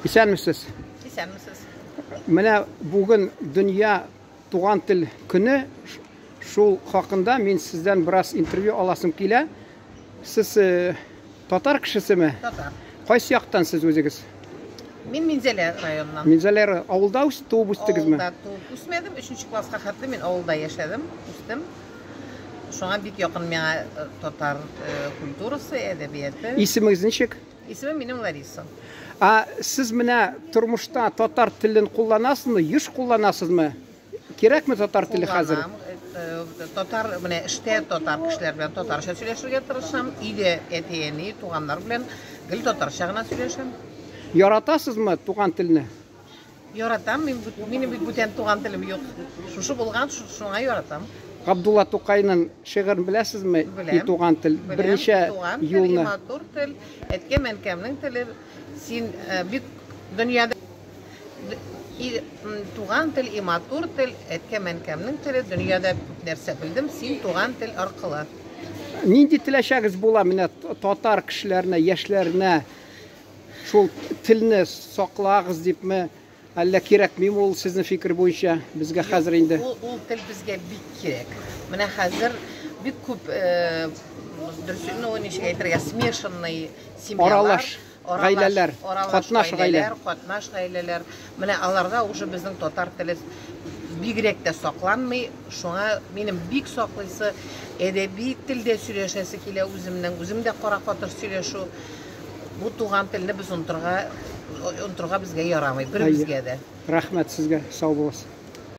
Исәнмесез. Исәнмесез. Менә бүген дөнья туган тел көне. Шул хакында мин сездән бераз интервью аласым килә. Сез э, татар кешесеме? Татар. Кайсы яктан сез үзегез? Мин Минзәлә районыннан. Минзәлә авылда үс, туып үстегезме? Авылда туып үсмәдем. Өченче класска хәтле мин авылда яшәдем, үстем. Шуңа бик якын миңа э, татар э, культурасы, әдәбияты. Исемегез ничек? Исемем минем Лариса. А сез менә тормышта татар телен кулланасызмы, еш кулланасызмы? Кирәкме татар теле хәзер? Кулланам. Э, татар менә эштә татар кешеләр белән татарча сөйләшергә тырышам. Өйдә әти-әни, туганнар белән гел татарча гына сөйләшәм. Яратасызмы туган телне? Яратам, мин минем бит бүтән туган телем юк. Шушы булган, шуңа яратам. Габдулла Тукайның шигырен беләсезме? Беләм. И туган тел. Беләм. Берничә туган тел, юлны. И матур тел, әткәм әнкәмнең теле. Син э, бик дөньяда и туган тел, и матур тел, әткәм әнкәмнең теле, дөньяда күп нәрсә белдем, син туган тел аркылы. Нинди теләчәгез була менә татар кешеләренә, яшьләренә? Шул телне саклагыз дипме, әллә кирәкмиме ул сезнең фикер буенча безгә хәзер инде? Ул, ул тел безгә бик кирәк. Менә хәзер бик күп, э, дөрес, ну, ничек әйтергә, смешанный семьялар. Аралаш гаиләләр, катнаш гаилә. Катнаш гаиләләр. Менә аларда уже безнең татар теле бигрәк тә сакланмый. Шуңа минем бик саклыйсы, әдәби телдә сөйләшәсе килә үземнең. Үзем дә кара катыш сөйләшү. Бу туган телне без онытырга, онытырга безгә ярамый, беребезгә дә. Рәхмәт сезгә, сау булыгыз.